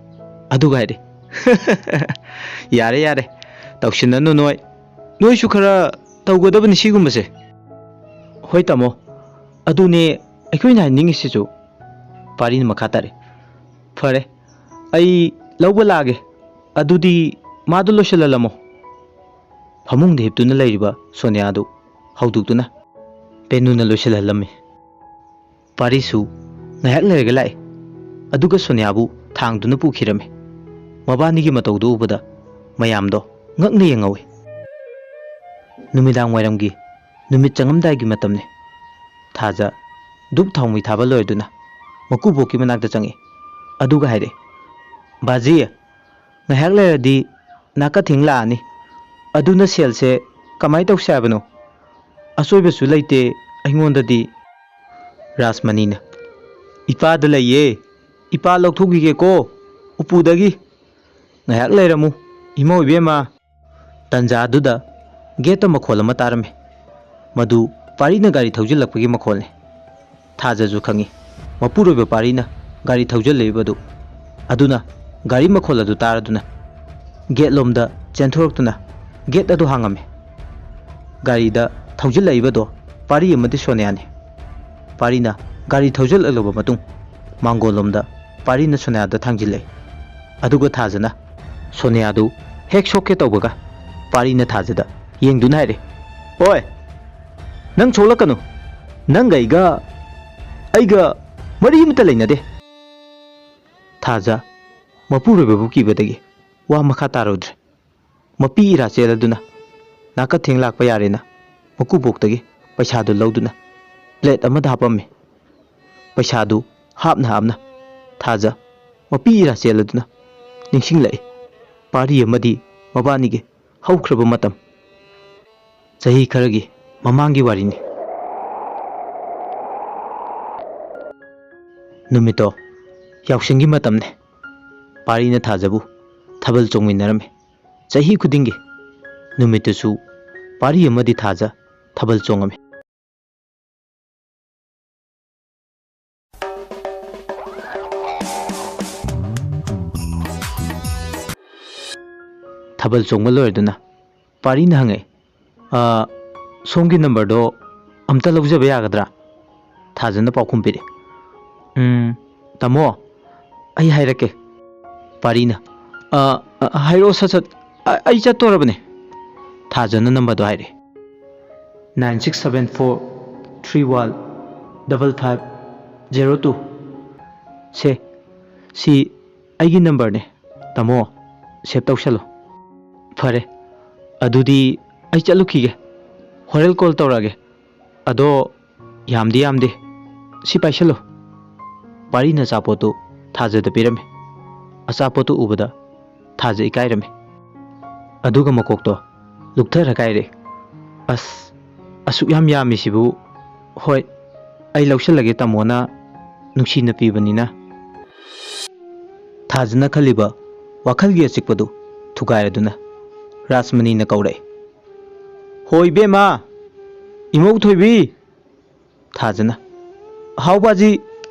ꯑꯗꯨꯒ ꯍꯥꯏꯔꯦ, "ꯌꯥꯔꯦ, ꯌꯥꯔꯦ, ꯇꯧꯁꯤꯟꯅꯅꯨ ꯅꯣꯏ꯫ ꯅꯣꯏꯁꯨ ꯈꯔ ꯇꯧꯒꯗꯕꯅꯤ ꯁꯤꯒꯨꯝꯕꯁꯦ꯫" "ꯍꯣꯏ ꯇꯥꯃꯣ, ꯑꯗꯨꯅꯦ ꯑꯩꯈꯣꯏꯅ ꯍꯥꯏꯅꯤꯡꯉꯤꯁꯤꯁꯨ꯫" ꯄꯥꯔꯤꯅ ꯃꯈꯥ ꯇꯥꯔꯦ, "ꯐꯔꯦ, ꯑꯩ ꯂꯧꯕ ꯂꯥꯛꯑꯒꯦ꯫ ꯑꯗꯨꯗꯤ ꯃꯥꯗꯣ ꯂꯣꯏꯁꯤꯜꯍꯜꯂꯝꯃꯣ꯫" ꯐꯃꯨꯡꯗ ꯍꯤꯞꯇꯨꯅ ꯂꯩꯔꯤꯕ ꯁꯣꯅꯤꯌꯥꯗꯨ ꯍꯧꯗꯣꯛꯇꯨꯅ ꯄꯦꯅꯨꯅ ꯂꯣꯏꯁꯤꯜꯍꯜꯂꯝꯃꯤ꯫ ꯄꯥꯔꯤꯁꯨ ꯉꯥꯏꯍꯥꯛ ꯂꯩꯔꯒ ꯂꯥꯛꯏ꯫ ꯑꯗꯨꯒ ꯁꯣꯅꯤꯌꯥꯕꯨ ꯊꯥꯡꯗꯨꯅ ꯄꯨꯈꯤꯔꯝꯃꯤ꯫ ꯃꯕꯥꯅꯤꯒꯤ ꯃꯇꯧꯗꯨ ꯎꯕꯗ ꯃꯌꯥꯝꯗꯣ ꯉꯛꯅ ꯌꯦꯡꯍꯧꯏ꯫ ꯅꯨꯃꯤꯗꯥꯡ ꯋꯥꯏꯔꯝꯒꯤ ꯅꯨꯃꯤꯠ ꯆꯪꯉꯝꯗꯥꯏꯒꯤ ꯃꯇꯝꯅꯤ꯫ ꯊꯥꯖ ꯙꯨꯞ ꯊꯥꯎꯃꯩ ꯊꯥꯕ ꯂꯣꯏꯔꯗꯨꯅ ꯃꯀꯨꯕꯣꯛꯀꯤ ꯃꯅꯥꯛꯇ ꯆꯪꯉꯛꯏ꯫ ꯑꯗꯨꯒ ꯍꯥꯏꯔꯛꯏ, "ꯕꯥꯖꯤ, ꯉꯥꯏꯍꯥꯛ ꯂꯩꯔꯗꯤ ꯅꯥꯀꯊꯦꯡ ꯂꯥꯛꯑꯅꯤ꯫ ꯑꯗꯨꯅ ꯁꯦꯜꯁꯦ ꯀꯃꯥꯏ ꯇꯧꯁꯦ ꯍꯥꯏꯕꯅꯣ? ꯑꯁꯣꯏꯕꯁꯨ ꯂꯩꯇꯦ ꯑꯩꯉꯣꯟꯗꯗꯤ꯫" ꯔꯥꯖꯃꯅꯤꯅ, "ꯏꯄꯥꯗ ꯂꯩꯌꯦ, ꯏꯄꯥ ꯂꯧꯊꯣꯛꯈꯤꯒꯦꯀꯣ ꯎꯄꯨꯗꯒꯤ꯫ ꯉꯥꯏꯍꯥꯛ ꯂꯩꯔꯝꯃꯨ ꯏꯃꯧ ꯏꯕꯦꯝꯃ꯫" ꯇꯟꯖꯥꯗꯨꯗ ꯒꯦꯠꯇ ꯃꯈꯣꯜ ꯑꯃ ꯇꯥꯔꯝꯃꯤ꯫ ꯃꯗꯨ ꯄꯥꯔꯤꯅ ꯒꯥꯔꯤ ꯊꯧꯖꯤꯜꯂꯛꯄꯒꯤ ꯃꯈꯣꯜꯅꯤ꯫ ꯊꯥꯖꯁꯨ ꯈꯪꯏ, ꯃꯄꯨꯔꯣꯏꯕ ꯄꯥꯔꯤꯅ ꯒꯥꯔꯤ ꯊꯧꯖꯤꯜꯂꯛꯏꯕꯗꯨ꯫ ꯑꯗꯨꯅ ꯒꯥꯔꯤ ꯃꯈꯣꯜ ꯑꯗꯨ ꯇꯥꯔꯗꯨꯅ ꯒꯦꯠꯂꯣꯝꯗ ꯆꯦꯟꯊꯣꯔꯛꯇꯨꯅ ꯒꯦꯠ ꯑꯗꯨ ꯍꯥꯡꯉꯝꯃꯤ꯫ ꯒꯥꯔꯤꯗ ꯊꯧꯖꯤꯜꯂꯛꯏꯕꯗꯣ ꯄꯥꯔꯤ ꯑꯃꯗꯤ ꯁꯣꯅꯤꯌꯥꯅꯤ꯫ ꯄꯥꯔꯤꯅ ꯒꯥꯔꯤ ꯊꯧꯖꯤꯜꯂꯛꯂꯕ ꯃꯇꯨꯡ ꯃꯥꯡꯒꯣꯜꯂꯣꯝꯗ ꯄꯥꯔꯤꯅ ꯁꯣꯅꯤꯌꯥꯗ ꯊꯥꯡꯖꯤꯜꯂꯛꯏ꯫ ꯑꯗꯨꯒ ꯊꯥꯖꯅ ꯁꯣꯅꯤꯌꯥꯗꯨ ꯍꯦꯛ ꯁꯣꯛꯀꯦ ꯇꯧꯕꯒ ꯄꯥꯔꯤꯅ ꯊꯥꯖꯗ ꯌꯦꯡꯗꯨꯅ ꯍꯥꯏꯔꯦ, "ꯑꯣꯏ, ꯅꯪ ꯁꯣꯛꯂꯛꯀꯅꯨ꯫ ꯅꯪꯒ ꯑꯩꯒ, ꯑꯩꯒ ꯃꯔꯤ ꯑꯃꯠꯇ ꯂꯩꯅꯗꯦ꯫" ꯊꯥꯖ ꯃꯄꯨꯔꯣꯏꯕꯕꯨ ꯀꯤꯕꯗꯒꯤ ꯋꯥ ꯃꯈꯥ ꯇꯥꯔꯨꯗ꯭ꯔꯦ꯫ ꯃꯄꯤ ꯏꯔꯥ ꯆꯦꯜꯂꯗꯨꯅ ꯅꯥꯀꯊꯦꯡ ꯂꯥꯛꯄ ꯌꯥꯔꯦꯅ ꯃꯀꯨꯕꯣꯛꯇꯒꯤ ꯄꯩꯁꯥꯗꯨ ꯂꯧꯗꯨꯅ ꯄ꯭ꯂꯦꯠ ꯑꯃꯗ ꯍꯥꯞꯄꯝꯃꯤ꯫ ꯄꯩꯁꯥꯗꯨ ꯍꯥꯞꯅ ꯍꯥꯞꯅ ꯊꯥꯖ ꯃꯄꯤ ꯏꯔꯥ ꯆꯦꯜꯂꯗꯨꯅ ꯅꯤꯡꯁꯤꯡꯂꯛꯏ꯫ ꯄꯥꯔꯤ ꯑꯃꯗꯤ ꯃꯕꯥꯅꯤꯒꯤ ꯍꯧꯈ꯭ꯔꯕ ꯃꯇꯝ꯫ ꯆꯍꯤ ꯈꯔꯒꯤ ꯃꯃꯥꯡꯒꯤ ꯋꯥꯔꯤꯅꯤ꯫ ꯅꯨꯃꯤꯠꯇꯣ ꯌꯥꯎꯁꯪꯒꯤ ꯃꯇꯝꯅꯤ꯫ ꯄꯥꯔꯤꯅ ꯊꯥꯖꯕꯨ ꯊꯥꯕꯜ ꯆꯣꯡꯃꯤꯟꯅꯔꯝꯃꯤ꯫ ꯆꯍꯤ ꯈꯨꯗꯤꯡꯒꯤ ꯅꯨꯃꯤꯠꯇꯨꯁꯨ ꯄꯥꯔꯤ ꯑꯃꯗꯤ ꯊꯥꯖ ꯊꯥꯕꯜ ꯆꯣꯡꯉꯝꯃꯤ꯫ ꯊꯥꯕꯜ ꯆꯣꯡꯕ ꯂꯣꯏꯔꯗꯨꯅ ꯄꯥꯔꯤꯅ ꯍꯪꯉꯛꯑꯦ, "ꯑ, ꯁꯣꯝꯒꯤ ꯅꯝꯕꯔꯗꯣ ꯑꯝꯇ ꯂꯧꯖꯕ ꯌꯥꯒꯗ꯭ꯔꯥ?" ꯊꯥꯖꯅ ꯄꯥꯎꯈꯨꯝ ꯄꯤꯔꯛꯑꯦ, "ꯎꯝ, ꯇꯥꯃꯣ, ꯑꯩ ꯍꯥꯏꯔꯛꯀꯦ꯫" ꯄꯥꯔꯤꯅ, "ꯑ, ꯑ, ꯍꯥꯏꯔꯛꯑꯣ ꯁꯠ ꯁꯠ, ꯑ-, ꯑꯩ ꯆꯠꯇꯣꯔꯕꯅꯦ꯫" ꯊꯥꯖꯅ ꯅꯝꯕꯔꯗꯣ ꯍꯥꯏꯔꯛꯑꯦ, "nine six seven four three one double five zero two꯫ ꯁꯦ, ꯁꯤ ꯑꯩꯒꯤ ꯅꯝꯕꯔꯅꯦ, ꯇꯥꯃꯣ, ꯁꯦꯚ ꯇꯧꯁꯜꯂꯣ꯫" "ꯐꯔꯦ, ꯑꯗꯨꯗꯤ ꯑꯩ ꯆꯠꯂꯨꯈꯤꯒꯦ, ꯍꯣꯔꯦꯟ ꯀꯣꯜ ꯇꯧꯔꯛꯑꯒꯦ꯫ ꯑꯗꯣ ꯌꯥꯝꯗꯤ ꯌꯥꯝꯗꯦ, ꯁꯤ ꯄꯥꯏꯁꯜꯂꯣ꯫" ꯄꯥꯔꯤꯅ ꯑꯆꯥꯄꯣꯠꯇꯨ ꯊꯥꯖꯗ ꯄꯤꯔꯝꯃꯤ꯫ ꯑꯆꯥꯄꯣꯠꯇꯨ ꯎꯕꯗ ꯊꯥꯖ ꯏꯀꯥꯏꯔꯝꯃꯤ꯫ ꯑꯗꯨꯒ ꯃꯀꯣꯛꯇꯣ ꯂꯨꯛꯊꯔ ꯀꯥꯏꯔꯦ꯫ "ꯑꯁ, ꯑꯁꯨꯛ ꯌꯥꯝ ꯌꯥꯝꯃꯤꯁꯤꯕꯨ? ꯍꯣꯏ, ꯑꯩ ꯂꯧꯁꯤꯜꯂꯒꯦ, ꯇꯥꯃꯣꯅ ꯅꯨꯡꯁꯤꯅ ꯄꯤꯕꯅꯤꯅ꯫" ꯊꯥꯖꯅ ꯈꯜꯂꯤꯕ ꯋꯥꯈꯜꯒꯤ ꯑꯆꯤꯛꯄꯗꯨ ꯊꯨꯒꯥꯏꯔꯗꯨꯅ ꯔꯥꯖꯃꯅꯤꯅ ꯀꯧꯔꯛꯏ, "ꯍꯣ ꯏꯕꯦꯝꯃ, ꯏꯃꯧ ꯊꯣꯏꯕꯤ!" ꯊꯥꯖꯅ, "ꯍꯥꯎ ꯕꯥꯖꯤ,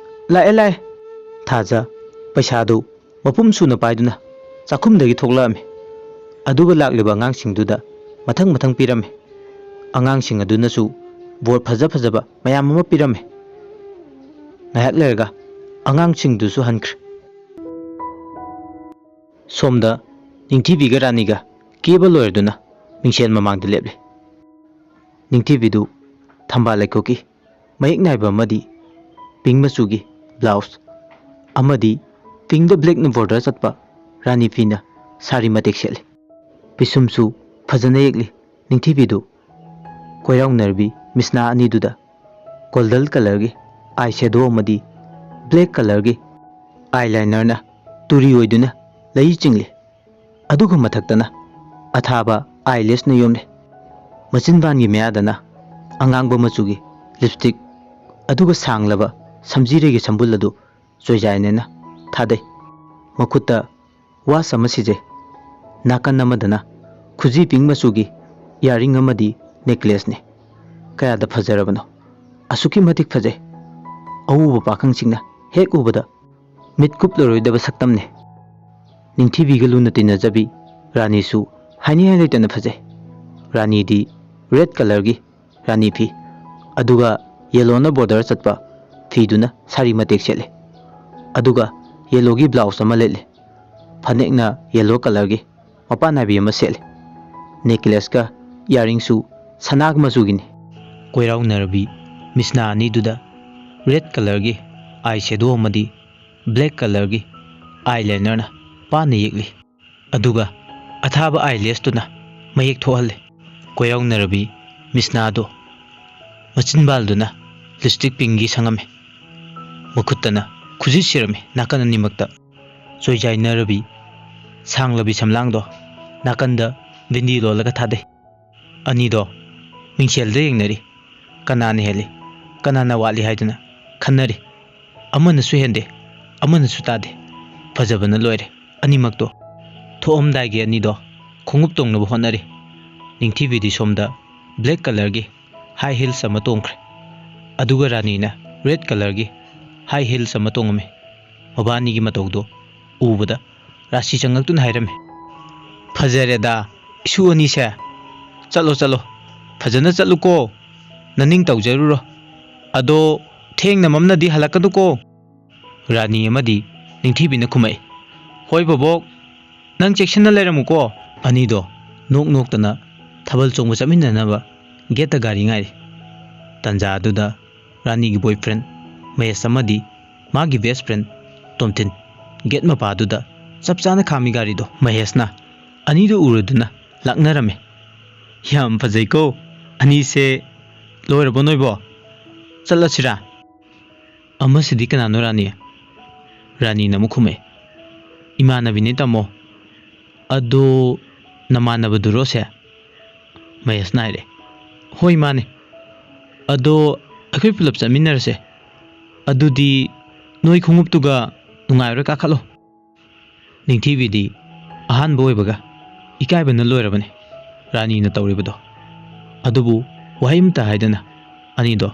ꯂꯥꯛꯑꯦ, ꯂꯥꯛꯑꯦ꯫" ꯊꯥꯖ ꯄꯩꯁꯥꯗꯨ ꯃꯄꯨꯝ ꯁꯨꯅ ꯄꯥꯏꯗꯨꯅ ꯆꯥꯛꯈꯨꯝꯗꯒꯤ ꯊꯣꯛꯂꯛꯑꯝꯃꯤ꯫ ꯑꯗꯨꯒ ꯂꯥꯛꯂꯤꯕ ꯑꯉꯥꯡꯁꯤꯡꯗꯨꯗ ꯃꯊꯪ ꯃꯊꯪ ꯄꯤꯔꯝꯃꯤ꯫ ꯑꯉꯥꯡꯁꯤꯡ ꯑꯗꯨꯅꯁꯨ ꯕꯣꯔ ꯐꯖ ꯐꯖꯕ ꯃꯌꯥꯝ ꯑꯃ ꯄꯤꯔꯝꯃꯤ꯫ ꯉꯥꯏꯍꯥꯛ ꯂꯩꯔꯒ ꯑꯉꯥꯡꯁꯤꯡꯗꯨꯁꯨ ꯍꯟꯈ꯭ꯔꯦ꯫ ꯁꯣꯝꯗ ꯅꯤꯡꯊꯤꯕꯤꯒ ꯔꯥꯅꯤꯒ ꯀꯦꯕ ꯂꯣꯏꯔꯗꯨꯅ ꯃꯤꯡꯁꯦꯜ ꯃꯃꯥꯡꯗ ꯂꯦꯞꯂꯤ꯫ ꯅꯤꯡꯊꯤꯕꯤꯗꯨ ꯊꯝꯕꯥꯜ ꯂꯩꯈꯣꯛꯀꯤ ꯃꯌꯦꯛ ꯅꯥꯏꯕ ꯑꯃꯗꯤ ꯄꯤꯡ ꯃꯆꯨꯒꯤ ꯕ꯭ꯂꯥꯎꯁ ꯑꯃꯗꯤ ꯄꯤꯡꯗ ꯕ꯭ꯂꯦꯛꯅ ꯕꯣꯔꯗꯔ ꯆꯠꯄ ꯔꯥꯅꯤ ꯐꯤꯅ ꯁꯥꯔꯤ ꯃꯇꯦꯛ ꯁꯦꯠꯂꯤ꯫ ꯄꯤꯁꯨꯝꯁꯨ ꯐꯖꯅ ꯌꯦꯛꯂꯤ꯫ ꯅꯤꯡꯊꯤꯕꯤꯗꯨ ꯀꯣꯏꯔꯥꯎꯅꯔꯕꯤ ꯃꯤꯁꯅꯥ ꯑꯅꯤꯗꯨꯗ ꯒꯣꯜꯗꯟ ꯀꯂꯔꯒꯤ ꯑꯥꯏ ꯁꯦꯗꯣ ꯑꯃꯗꯤ ꯕ꯭ꯂꯦꯛ ꯀꯂꯔꯒꯤ ꯑꯥꯏ ꯂꯥꯏꯅꯔꯅ ꯇꯨꯔꯤ ꯑꯣꯏꯗꯨꯅ ꯂꯩ ꯆꯤꯡꯂꯤ꯫ ꯑꯗꯨꯒ ꯃꯊꯛꯇꯅ ꯑꯊꯥꯕ ꯑꯥꯏ ꯂꯦꯁꯅ ꯌꯣꯝꯂꯤ꯫ ꯃꯆꯤꯟꯕꯥꯟꯒꯤ ꯃꯌꯥꯗꯅ ꯑꯉꯥꯡꯕ ꯃꯆꯨꯒꯤ ꯂꯤꯞꯁꯇꯤꯛ, ꯑꯗꯨꯒ ꯁꯥꯡꯂꯕ ꯁꯝꯖꯤꯔꯩꯒꯤ ꯁꯝꯕꯨꯜ ꯑꯗꯨ ꯆꯣꯏꯖꯥꯏꯅꯦꯅ ꯊꯥꯗꯩ꯫ ꯃꯈꯨꯠꯇ ꯋꯥꯁ ꯑꯃ ꯁꯤꯖꯩ꯫ ꯅꯥꯀꯟ ꯑꯃꯗꯅ ꯈꯨꯖꯤ ꯄꯤꯡ ꯃꯆꯨꯒꯤ ꯏꯌꯥꯔꯤꯡ ꯑꯃꯗꯤ ꯅꯦꯀ꯭ꯂꯦꯁꯅꯤ꯫ ꯀꯌꯥꯗ ꯐꯖꯔꯕꯅꯣ! ꯑꯁꯨꯛꯀꯤ ꯃꯇꯤꯛ ꯐꯖꯩ꯫ ꯑꯎꯕ ꯄꯥꯈꯪꯁꯤꯡꯅ ꯍꯦꯛ ꯎꯕꯗ ꯃꯤꯠ ꯀꯨꯞꯂꯔꯣꯏꯗꯕ ꯁꯛꯇꯝꯅꯤ꯫ ꯅꯤꯡꯊꯤꯕꯤꯒ ꯂꯨꯅ ꯇꯤꯟꯅꯖꯕꯤ ꯔꯥꯅꯤꯁꯨ ꯍꯥꯏꯅꯤꯡꯉꯥꯏ ꯂꯩꯇꯅ ꯐꯖꯩ꯫ ꯔꯥꯅꯤꯗꯤ ꯔꯦꯗ ꯀꯂꯔꯒꯤ ꯔꯥꯅꯤ ꯐꯤ, ꯑꯗꯨꯒ ꯌꯦꯂꯣꯅ ꯕꯣꯔꯗꯔ ꯆꯠꯄ ꯐꯤꯗꯨꯅ ꯁꯥꯔꯤ ꯃꯇꯦꯛ ꯁꯦꯠꯂꯤ꯫ ꯑꯗꯨꯒ ꯌꯦꯂꯣꯒꯤ ꯕ꯭ꯂꯥꯎꯁ ꯑꯃ ꯂꯤꯠꯂꯤ꯫ ꯐꯅꯦꯛꯅ ꯌꯦꯂꯣ ꯀꯂꯔꯒꯤ ꯃꯄꯥꯟ ꯅꯥꯏꯕꯤ ꯑꯃ ꯁꯦꯠꯂꯤ꯫ ꯅꯦꯀ꯭ꯂꯦꯁꯀ ꯏꯌꯥꯔꯤꯡꯁꯨ ꯁꯅꯥ ꯃꯆꯨꯒꯤꯅꯤ꯫ ꯀꯣꯏꯔꯥꯎꯅꯔꯕꯤ ꯃꯤꯁꯅꯥ ꯑꯅꯤꯗꯨꯗ ꯔꯦꯗ ꯀꯂꯔꯒꯤ ꯑꯥꯏ ꯁꯦꯗꯣ ꯑꯃꯗꯤ ꯕ꯭ꯂꯦꯛ ꯀꯂꯔꯒꯤ ꯑꯥꯏ ꯂꯥꯏꯅꯔꯅ ꯄꯥꯅ ꯌꯦꯛꯂꯤ꯫ ꯑꯗꯨꯒ ꯑꯊꯥꯕ ꯑꯥꯏ ꯂꯦꯁꯇꯨꯅ ꯃꯌꯦꯛ ꯊꯣꯛꯍꯜꯂꯤ꯫ ꯀꯣꯏꯔꯥꯎꯅꯔꯕꯤ ꯃꯤꯁꯅꯥꯗꯣ ꯃꯆꯤꯟꯕꯥꯜꯗꯨꯅ ꯂꯤꯞꯁꯇꯤꯛ ꯄꯤꯡꯒꯤ ꯁꯪꯉꯝꯃꯤ꯫ ꯃꯈꯨꯠꯇꯅ ꯈꯨꯖꯤꯠ ꯁꯤꯔꯝꯃꯤ ꯅꯥꯀꯟ ꯑꯅꯤꯃꯛꯇ꯫ ꯆꯣꯏꯖꯥꯏꯅꯔꯕꯤ ꯁꯥꯡꯂꯕꯤ ꯁꯝꯂꯥꯡꯗꯣ ꯅꯥꯀꯟꯗ ꯕꯤꯟꯗꯤ ꯂꯣꯜꯂꯒ ꯊꯥꯗꯩ꯫ ꯑꯅꯤꯗꯣ ꯃꯤꯡꯁꯦꯜꯗ ꯌꯦꯡꯅꯔꯤ꯫ ꯀꯅꯥꯅ ꯍꯦꯜꯂꯤ, ꯀꯅꯥꯅ ꯋꯥꯠꯂꯤ ꯍꯥꯏꯗꯨꯅ ꯈꯟꯅꯔꯤ꯫ ꯑꯃꯅꯁꯨ ꯍꯦꯟꯗꯦ, ꯑꯃꯅꯁꯨ ꯇꯥꯗꯦ꯫ ꯐꯖꯕꯅ ꯂꯣꯏꯔꯦ ꯑꯅꯤꯃꯛꯇꯣ꯫ ꯊꯣꯛꯑꯝꯗꯥꯏꯒꯤ ꯑꯅꯤꯗꯣ ꯈꯣꯡꯎꯞ ꯇꯣꯡꯅꯕ ꯍꯣꯠꯅꯔꯤ꯫ ꯅꯤꯡꯊꯤꯕꯤꯗꯤ ꯁꯣꯝꯗ ꯕ꯭ꯂꯦꯛ ꯀꯂꯔꯒꯤ ꯍꯥꯏ ꯍꯤꯜꯁ ꯑꯃ ꯇꯣꯡꯈ꯭ꯔꯦ꯫ ꯑꯗꯨꯒ ꯔꯥꯅꯤꯅ ꯔꯦꯗ ꯀꯂꯔꯒꯤ ꯍꯥꯏ ꯍꯤꯜꯁ ꯑꯃ ꯇꯣꯡꯉꯝꯃꯤ꯫ ꯃꯕꯥꯅꯤꯒꯤ ꯃꯇꯧꯗꯣ ꯎꯕꯗ ꯔꯥꯁꯤ ꯆꯪꯉꯛꯇꯨꯅ ꯍꯥꯏꯔꯝꯃꯤ, "ꯐꯖꯔꯦꯗ, ꯏꯁꯨ ꯑꯅꯤꯁꯦ꯫ ꯆꯠꯂꯣ, ꯆꯠꯂꯣ, ꯐꯖꯅ ꯆꯠꯂꯨꯀꯣ꯫ ꯅꯅꯤꯡ ꯇꯧꯖꯔꯨꯔꯣ꯫ ꯑꯗꯣ ꯊꯦꯡꯅ ꯃꯝꯅꯗꯤ ꯍꯜꯂꯛꯀꯅꯨꯀꯣ"꯫ ꯔꯥꯅꯤ ꯑꯃꯗꯤ ꯅꯤꯡꯊꯤꯕꯤꯅ ꯈꯨꯝꯃꯛꯏ, "ꯍꯣꯏ ꯕꯣꯕꯣꯛ, ꯅꯪ ꯆꯦꯛꯁꯤꯟꯅ ꯂꯩꯔꯝꯃꯨꯀꯣ"꯫ ꯑꯅꯤꯗꯣ ꯅꯣꯛ ꯅꯣꯛꯇꯅ ꯊꯥꯕꯜ ꯆꯣꯡꯕ ꯆꯠꯃꯤꯟꯅꯅꯕ ꯒꯦꯠꯇ ꯒꯥꯔꯤ ꯉꯥꯏꯔꯤ꯫ ꯇꯟꯖꯥ ꯑꯗꯨꯗ ꯔꯥꯅꯤꯒꯤ ꯕꯣꯏꯐ꯭ꯔꯦꯟ ꯃꯍꯦꯁ ꯑꯃꯗꯤ ꯃꯥꯒꯤ ꯕꯦꯁ ꯐ꯭ꯔꯦꯟ ꯇꯣꯝꯊꯤꯟ ꯒꯦꯠ ꯃꯄꯥꯗꯨꯗ ꯆꯞ ꯆꯥꯅ ꯈꯥꯝꯃꯤ ꯒꯥꯔꯤꯗꯣ꯫ ꯃꯍꯦꯁꯅ ꯑꯅꯤꯗꯨ ꯎꯔꯗꯨꯅ ꯂꯛꯅꯔꯝꯃꯤ, "ꯌꯥꯝ ꯐꯖꯩꯀꯣ ꯑꯅꯤꯁꯦ꯫ ꯂꯣꯏꯔꯕꯣ ꯅꯣꯏꯕꯣ? ꯆꯠꯂꯁꯤꯔꯥ?" "ꯑꯃꯁꯤꯗꯤ ꯀꯅꯥꯅꯣ ꯔꯥꯅꯤ?" ꯔꯥꯅꯤꯅ ꯑꯃꯨꯛ ꯈꯨꯝꯃꯛꯑꯦ, "ꯏꯃꯥꯟꯅꯕꯤꯅꯦ ꯇꯥꯃꯣ"꯫ "ꯑꯗꯣ ꯅꯃꯥꯟꯅꯕꯗꯨꯔꯣ ꯁꯦ?" ꯃꯍꯦꯁꯅ ꯍꯥꯏꯔꯦ, "ꯍꯣꯏ ꯃꯥꯅꯦ꯫ ꯑꯗꯣ ꯑꯩꯈꯣꯏ ꯄꯨꯂꯞ ꯆꯠꯃꯤꯟꯅꯔꯁꯦ꯫ ꯑꯗꯨꯗꯤ ꯅꯣꯏ ꯈꯣꯡꯎꯞꯇꯨꯒ ꯅꯨꯡꯉꯥꯏꯔꯣꯏ, ꯀꯥꯈꯠꯂꯣ"꯫ ꯅꯤꯡꯊꯤꯕꯤꯗꯤ ꯑꯍꯥꯟꯕ ꯑꯣꯏꯕꯒ ꯏꯀꯥꯏꯕꯅ ꯂꯣꯏꯔꯕꯅꯤ ꯔꯥꯅꯤꯅ ꯇꯧꯔꯤꯕꯗꯣ꯫ ꯑꯗꯨꯕꯨ ꯋꯥꯍꯩ ꯑꯃꯇ ꯍꯥꯏꯗꯅ ꯑꯅꯤꯗꯣ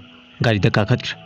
ꯒꯥꯔꯤꯗ ꯀꯥꯈꯠꯈ꯭ꯔꯦ꯫